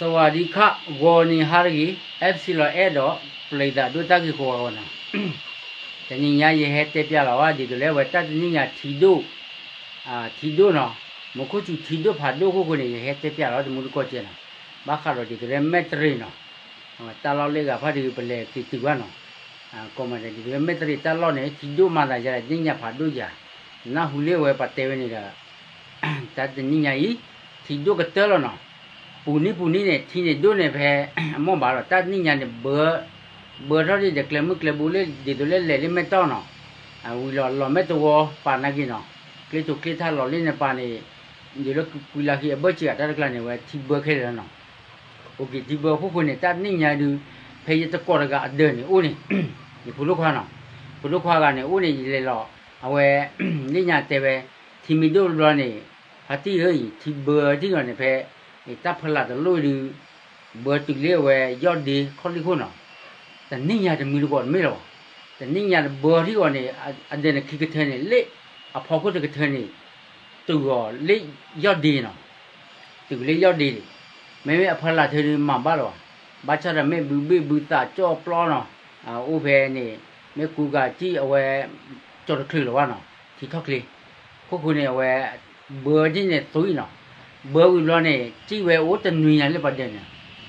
สวัสดีค่ะ ဂီၤနံၤဟါတဂ့ၤ အဲဖ်စံလီၤအဲၣ်ဒီး ပျဲသးဒိၣ်တၢ်ဂ့ၢ်ကိးဂၤနီၤ, တနံၤညါယဟဲတဲပျးလီၤဝဲ ဒ်သိးလၢအဝဲတၢ်တနံၣ်ညါထံဒိၣ်, ထံဒိၣ်နီၤ, မူခိၣ်စူၤထံဒိၣ်ဖးဒိၣ်အခိၣ်ဃိန့ၣ် ယဟဲတဲပျးလီၤတမူတကိးကဲနီၤ, ဘၣ်ဃးဒီးဒ်သိးလၢမဲၣ်တရ့းနီၤ, တၢ်လီၢ်လၢအဂၤဖးဒိၣ်ပလဲၤက့ၤတုၤဘၣ်နီၤ, ကိးမးဒ်သိးလၢမဲၣ်တရ့းတၢ်လီၢ်န့ၣ် ထံဒိၣ်မၤသးယၤဒီးတနံၣ်ညါဖးဒိၣ်ယၤ, နၢ်ဟူလၢအဝဲပှၤတဲဝဲန့ၣ်ဒီး တၢ်တနံၣ်ညါအံၤ ထံဒိၣ်ကတၢၢ်လီၤနီၤ, ပူၤနံၤပူၤနံၤန့ၣ် ထံန့ၣ်ဒိၣ်န့ၣ်ဖဲ အမိၢ်ဘၣ်ဒီး တၢ်တနံၣ်ညါန့ၣ် ဘၢထီၣ်ဒ်ဒီးကျဲမုၢ်ကျဲဘိလၢ ဒ်သိးလၢလဲၤလၢမဲၢ်တီၢ်နီၤ, ဝံၤလီၤလီၤမဲၢ်တဝီပာ်နာ်က့နီၤ, ကျ့တိာ်ကျ့ထးလီၤလၢန့ၣ်ပာ်န့ၣ်, ဒ်လၢကွံလၢခံအဘၢၣ်စၢၤအတၢ်တကျါန့ၣ် ဝဲထံဘၢခဲလၢာ်လီၤနီၤ, အိၣ်က့ၤထံဘၢအခိၣ်ဃိန့ၣ် တၢ်တနံၣ်ညါဒုး ဖဲယတကိးတဂၤအဒၢးန့ၣ်အိၣ်န့ၣ်, ယဖိဒိၣ်ခွါနီၤ, ဖိဒိၣ်ခွါဂၤန့ၣ်အိၣ်န့ၣ် ယလဲၤလီၤ, အဝဲ လၢညါတဲဝဲ, ထံမ့ၢ်ဒိၣ်တဘျီန့ၣ်, ဖါတံၢ်ဧၢအံၤ ထံဘၢထံၣ်လီၤန့ၣ် ဖဲ တၢ်ဖီလာ်တလိၣ်ဒုး, ဘၢတုၤလၢအဝဲယီၢ်ဒ့ခီၣ်လံၢ်ခိၣ်နီၤ, တနံၣ်ညါတမုၢ်တကိးတမ့ၢ်လၢၤဘၣ်, တနံၣ်ညါတဘၢထံၣ်အီၤန့ၣ်, အဒၢးန့ၣ်ခံကထၢန့ၣ် လၢအဖီခိၣ်တကထၢန့ၣ်, တုၤအီၤလၢယီၢ်ဒ့နီၤ, တုၤလၢယီၢ်ဒ့န့ၣ်, မ့မ့ၢ်အဖီလာ်ထဲဒုးမၤဘၣ်လၢၤဘၣ်, ဘၣ်ဆၣ်ဒီးမ့ၢ်ဘုဘ့ၣ်ဘုသးကၠီၣ်ပျီနီၤ, အအိၣ်ဖဲန့ၣ်, မ့ၢ်ကူကၤစံၣ်အဝဲ, ကၠီၤတချုးလီၤဘၣ်နီၤ, ထံထီၣ်ချ့, ခိၣ်ဃိန့ၣ်အဝဲ, ဘၢဒ်န့ၣ်သွံနီၤ, ဘၢဝံၤဘျီန့ၣ် စံၣ်ဝဲအိၣ်တနွံညါလၢပှၤဒၢးန့ၣ်,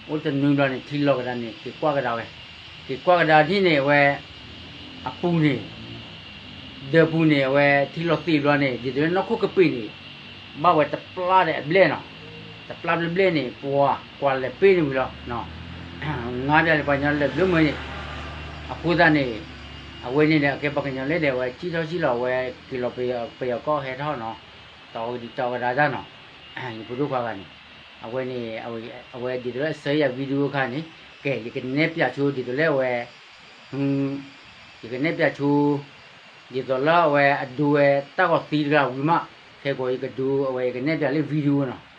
အိၣ်တနွံဘျီန့ၣ် ထံလီၤကဒါန့ၣ် က့ၤကွၢ်ကဒါဝဲ, က့ၤကွၢ်ကဒါဒ်န့ၣ်အဝဲ, အပူၤန့ၣ် ဒၢးပူၤန့ၣ် အဝဲထံလီၤသ့ၣ်ဘျီန့ၣ် ဒ်သိးလၢနီၢ်ခိၣ်ကပ့ၤန့ၣ်, ဘၣ်ဝဲတပျၢ်ဒီးအဘျဲၣ်နီၤ, တပျၢ်ဘျဲၣ်ဘျဲၣ်န့ၣ် ပှၤကွၢ်လဲၤပ့ၣ်န့ၣ်ဝံၤလီၤ, ငါးပြားလၢပှၤကညီလၢာ်ဘျုးမုာ်န့ၣ်, အဃိသတးန့ၣ်, အဝဲန့ၣ်ဒီးအကဲပှၤကညီလၢဒီးအဝဲစံၣ်ထီၣ်စံၣ်လီၤ အဝဲက့ၤလီၤပယီၤကီၢ်ဟဲထီၣ်နီၤ, တီကဒံတီကဒါတၢ်နီၤ, ယဖိဒိၣ်ခွါဂၤန့ၣ်, အဝဲန့ၣ်, အဝဲဒ်သိးလၢအဆၢယၤ video အခါန့ၣ်, ကဲ ယကနဲၣ်ပၠးဆိဒ်သိးလၢအဝဲ ယကနဲၣ်ပၠးဆိ, ဒ်သိးလၢအဝဲအဒိဝဲတၢ်ဂီၤသံတဂၤဝံၤမး, ခဲကိးယကဒိအဝဲယကနဲၣ်ပၠးလၢ video နီၤ.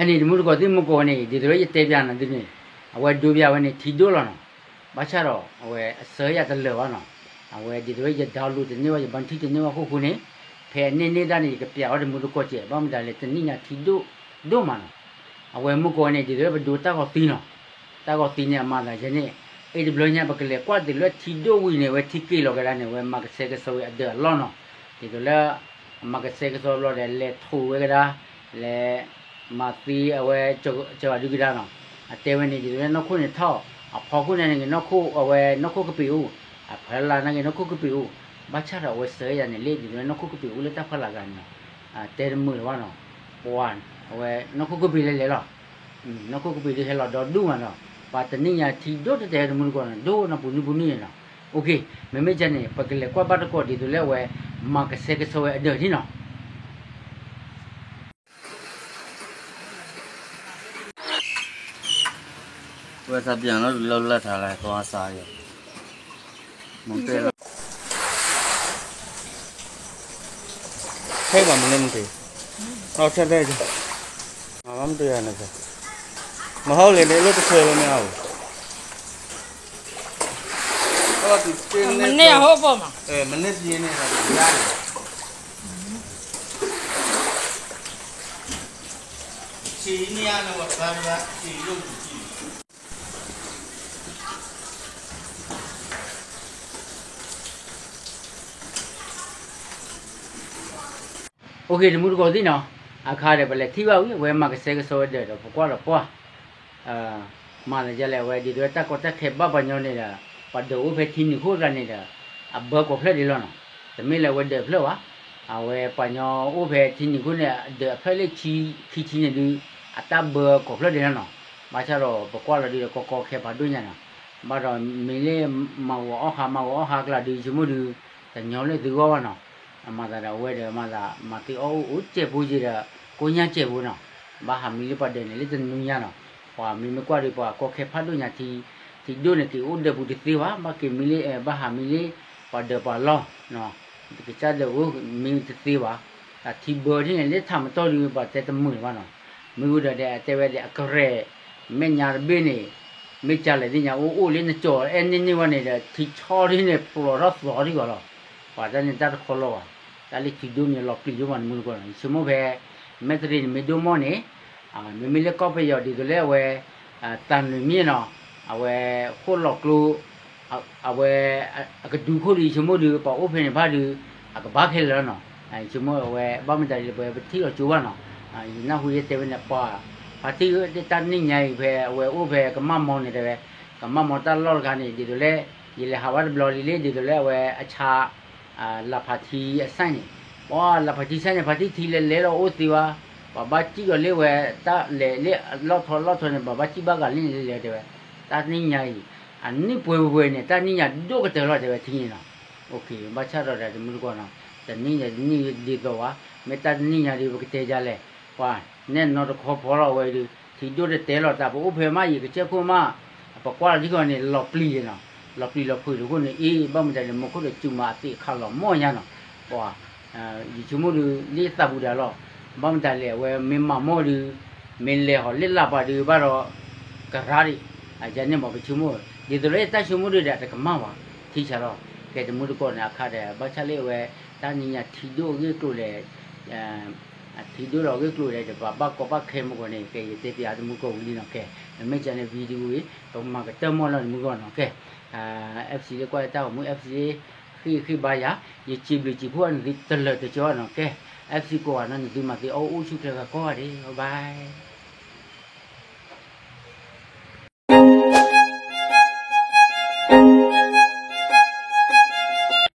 အန့ၣ်တမူတကိးသ့ၣ်မူကိးန့ၣ် ဒ်သိးလၢယတဲပၠးနၤဒ်န့ၣ်, အဝဲဒိပၠးဝဲန့ၣ် ထံဒိၣ်လီၤနီၤ. ဘၣ်ဆၣ်ဒီး အဝဲအဆၢယၤတလၢာ်ဘၣ်နီၤ. အဝဲဒ်သိးလၢယ download တန့ၢ်ဘၣ် ယ bounty တန့ၢ်ဘၣ်အခိၣ်ဃိန့ၣ်, ဖဲအန့ၢ်န့ၢ်တၢ်န့ၣ် ယကပၠးအီၤတမူတကိးကဲး ဘၣ်မတၤလဲၣ် တနံၣ်ညါထံဒိၣ်ဒိၣ်မးနီၤ. အဝဲမူကိးန့ၣ် ဒ်သိးလၢပဒိတၢ်ဂီၤသံနီၤ. တၢ်ဂီၤသံန့ၣ် အမၤသးယဲန့ၣ်, အ့ၣ်တဘျီညါ ပကလဲၤကွၢ်ဒ်သိးလၢထံဒိၣ်ဝံၤန့ၣ် အဝဲထံက့ၤလီၤကဒါန့ၣ် အဝဲမၤကဆှဲကဆှီဝဲအဒၢးအလီၢ်နီၤ. ဒ်သိးလၢ အမၤကဆှဲကဆှီဘျီဒီး လဲၤထိးဝဲကဒါ, လဲၤမၤသံအဝဲ ကၠီၤဒုကဒါနီၤ. အတဲဝဲန့ၣ် ဒ်သိးလၢနီၢ်ခိၣ်န့ၣ်ထီၣ်, အဖီခိၣ်န့ၣ်ဂ့ၤ နီၢ်ခိၣ်အဝဲနီၢ်ခိၣ်ကပ့ၤအိၣ်, အဖီလာ်န့ၣ်ဂ့ၤ နီၢ်ခိၣ်ကပ့ၤအိၣ်. ဘၣ်ဆၣ်ဒီးအဝဲစၢၤယၤန့ၣ်လၢ ဒ်သိးလၢနီၢ်ခိၣ်ကပ့ၤအိၣ်လၢတၢ်ဖီလာ်ဂၤန့ၣ်နီၤ. တဲတမုာ်လၢၤဘၣ်နီၤ. ပှၤအဝဲနီၢ်ခိၣ်ကပ့ၤလဲၤလဲၤလီၤ. နီၢ်ခိၣ်ကပ့ၤဒုးဟဲလီၤဒီဒူၣ်မးနီၤ. ပှၤတနံၣ်ညါထံဒိၣ်တဲာ်တဲာ်တမူတကိးနီၤ ဒိၣ်နီၤပူၤနုၤပူၤနုၤန့ၣ်နီၤ. မ့မ့ၢ်ကဲန့ၣ် ပကလဲၤကွၢ်ဘၣ်တကိးဒ်သိးလၢအဝဲ မၤကဆှဲကဆှီဝဲအဒၢးန့ၣ်နီၤ. ဝဲသးပျၢ်လီၤလၢလၢထးလၢ ကဝါစးယီၤ, မ့ၢ်တဲလီၤ, ထဲဘၣ်မနုၤမတၤ, ထဲထဲ, မ့ၢ်တဲယၤန့ၣ်, မဟီၣ်လၢန့ၣ်လၢတဆဲးလၢမ့ၢ်အါဘၣ်, မန့ၢ်အဟိပၢ်မး, မန့ၢ်ပျ့ၤန့ၣ်ဒီး ဆံးနံၣ်အါန့ၣ် ပှၤသါတဘၣ်, ဆံးလိၣ်ဆံး. OK တမူတကိးသ့ၣ်နီၤ, အခါဒီး ပလဲၤထံၣ်ဘၣ်ဝံၤ အဝဲမၤကဆှဲကဆှီဝဲဒၢးဒီး ပကွၢ်ဒီးပှၢ် မၤသးဒ်လဲၣ် အဝဲဒ်သိးတၢ်ကီတၢ်ခဲဘၣ်ပှၤညီန့ၣ်ဒီး ပှၤဒၢးအိၣ်ဖဲထံနံၤခိၣ်တဂၤန့ၣ်ဒီး အဘၢကွီၢ်ဖျၢၣ်ဒံးလီၤနီၤ. တမ့ၢ်လၢအဝဲဒၢးဖျၢၣ်ဘၣ်, အဝဲပှၤညီအိၣ်ဖဲထံနံၤခိၣ်န့ၣ် အဒၢးအဖျၢၣ်လၢခံဆံန့ၣ်ဒုး အတၢ်ဘၢကွီၢ်ဖျၢၣ်ဒံးလီၤနီၤ. ဘၣ်ဆၣ်ဒီးပကွၢ်လီၤဒုးဒီးကီကီခဲဖးဒိၣ်ညါနီၤ. ဘၣ်ဒီးမ့ၢ်လၢမၤဂီၤအီၣ်ဃါ မၤဂီၤအီၣ်ဃါကျါဒုး ယဆိကမိၣ်ဒုး တညီလၢသုဂီၢ်ဘၣ်နီၤ. အမၤသးဒီးအဝဲဒီးမၤသး မၤသ့အီၣ်အိၣ်အိၣ်စဲးဖိယံၤဒီး ကိညၢ်စဲးဖိနီၤ. ဘၣ်ဟးမံလၢပှၤဒၢးန့ၣ်လၢတနွံညါနီၤ. ပှၤမ့မ့ၢ်ကွၢ်ဒီးပှၤကီခဲဖးဒိၣ်ညါထံ, ထံဒိၣ်န့ၣ်က့ၤအိၣ်ဒၢးပူၤတသ့ဘၣ်, ဘၣ်က့ၤမံလၢ ဘၣ်ဟးမံလၢ ပှၤဒၢးပှၤလီၢ်, ကစၢ်ဒၢးအိၣ်မံတသ့ဘၣ်, အထံဘၢထံၣ်န့ၣ် လၢထးမတီၢ်ဒုး ပှၤတဲတမုာ်ဘၣ်နီၤ, မ့ၢ်ဝံၤဒီးဒီးတဲဝဲဒီးအကရဲး, မဲာ်ညါတဘ့ၣ်န့ၣ်, မ့ၢ်ကလဲၣ်သ့ၣ်ညါအိၣ်အိၣ်လၢနကၠီၤအဲၣ်န့ၢ်န့ၢ်ဝဲန့ၣ်ဒီး ထံဆီဒ်န့ၣ် ဖျိးထီၣ်သီဒ်ဂီၤလီၤ, ပှၤတၢ်န့ၣ်တၢ်တခီလီၤဘၣ်, တၢ်လၢထံဒိၣ်န့ၣ်လီၤပျံၤဒိၣ်မးတမူတကိးနီၤ, ယဆိကမိၣ်ဖဲ မဲၢ်တရံးန့ၣ်မ့ၢ်ဒိၣ်မီၢ်န့ၣ် မ့မ့ၢ်လၢကီၢ်ပယီၤဒ်သိးလၢအဝဲ သးနုာ်မ့ၢ်နီၤ, အဝဲဃိၣ်လီၤကျိ, အဝဲ အကဒုခိၣ်ဒုး ယဆိကမိၣ်ဒုး ပှၤအိၣ်ဖဲန့ၣ်ဖးဒုး အကဘၣ်ခဲလၢာ်လီၤနီၤ, ယဆိကမိၣ်အဝဲဘၣ်မတၤဒ်လဲၣ် ပဝဲပထံၣ်လီၤကၠိဘၣ်နီၤ, ယနၢ်ဟူယတဲဝဲန့ၣ် ပှၤ ဖါတံၢ်ဧၢ တၢ်နံၣ်ညါအံၤဖဲအဝဲအိၣ်ဖဲကမၣ်မီန့ၣ်တဲဝဲ, ကမၣ်မီတၢ်လီၢ်တခါန့ၣ် ဒ်သိးလၢ ယလဲၤဟးဝဲတဘျီလံလၢ ဒ်သိးလၢအဝဲအဆါ လၢဖါတံၢ်အစဲးန့ၣ်, ပှၤလၢဖါတံၢ်စဲးန့ၣ် ဖါတံၢ်ထံလဲၤလဲၤလီၤအိၣ်သ့ဝဲ, ပှၤဘၣ်စံၣ်ကီၤလၢဝဲ တၢ်လဲၤလၢအလီၢ်ထီလီၢ်ထီန့ၣ် ပှၤဘၣ်စံၣ်ဘၣ်ဂၤလၢန့ၣ်လဲၤလဲၤတဲဝဲ, တၢ်နံၣ်ညါအံၤ အနံၣ်ပှဲၤပှဲၤန့ၣ် တၢ်နံၣ်ညါဒိၣ်ကတၢၢ်လီၤတဲဝဲထံန့ၣ်နီၤ, ဘၣ်ဆၣ်ဒီးတမူတကိးနီၤ, တနံၣ်ညါတနံၣ်ဒ်သိးဘၣ်, မ့ၢ်တၢ်တနံၣ်ညါဒ်ပကတဲဒ်လဲၣ်, ပှၤ နဲၣ်နီတခီဖီလီၤဝဲဒုး ထံဒိၣ်တတဲလီၤတၢ် ပအိၣ်ဖဲမး ယကစၢၢ်ခိၣ်မး, ပကွၢ်လီၤထံဃီန့ၣ် လီၤပျံၤနီၤ, လီၤပျံၤလီၤဖုးတဃိန့ၣ် အ့ၣ် ဘၣ်မတၤလဲၣ် မူခိၣ်ဒီးစူၤမးအသ့အခါလီၤမီၢ်ညါနီၤ, ပှၤ ယဆိကမိၣ်ဒုး လၢသးပူၤဒၣ်လီၤ, ဘၣ်မတၤလဲၣ် အဝဲမ့ၢ်မၤမီၢ်ဒုး, မ့ၢ်လဲၤဟီၤလၢလၢ်ပှၤဒုးဘၣ်ဒီး ကရၢဒံး, ယန့ၣ်မ့ၢ်ပဆိကမိၣ်, ဒ်သိးလၢတၢ်ဆိကမိၣ်ဒုးဒီးတကမၣ်ဘၣ်, ထံဆးလီၤ, ကဲတမူတကိးန့ၣ်အခါဒီး ဘၣ်ဆၣ်လၢအဝဲ တၢ်နံၣ်ညါထံဒိၣ်အဂ့ၢ်ကျိၤလဲၣ် ထံဒိၣ်ဒီးအဂ့ၢ်ကျိၤလဲၣ်ဒီး ပှၤဘၣ်ကီဘၣ်ခဲမူကီၢ်န့ၣ် ကဲယတဲပၠးတမူတကိးဝံၤလံနီၤ, ကဲ မ့မ့ၢ်ကန့ၣ် video အံၤ ပမၤကတၢၢ်မီၢ်လီၤတမူတကိးနီၤ, ကဲ FC လၢကွၢ်တၢ်ဂီၤမူ FC ဃ့ၢ်ဃ့ၢ်ဘါယၤ, ယစံးဘျုးစံးဖှိၣ်နသုတလၢာ်တကီနီၤ, ကဲ FC ကိးဂၤနီၤ နသုမၤသ့အီၣ်အိၣ်ဆူၣ်ချ့ဂၤကိးဂၤဒဲး, bye bye.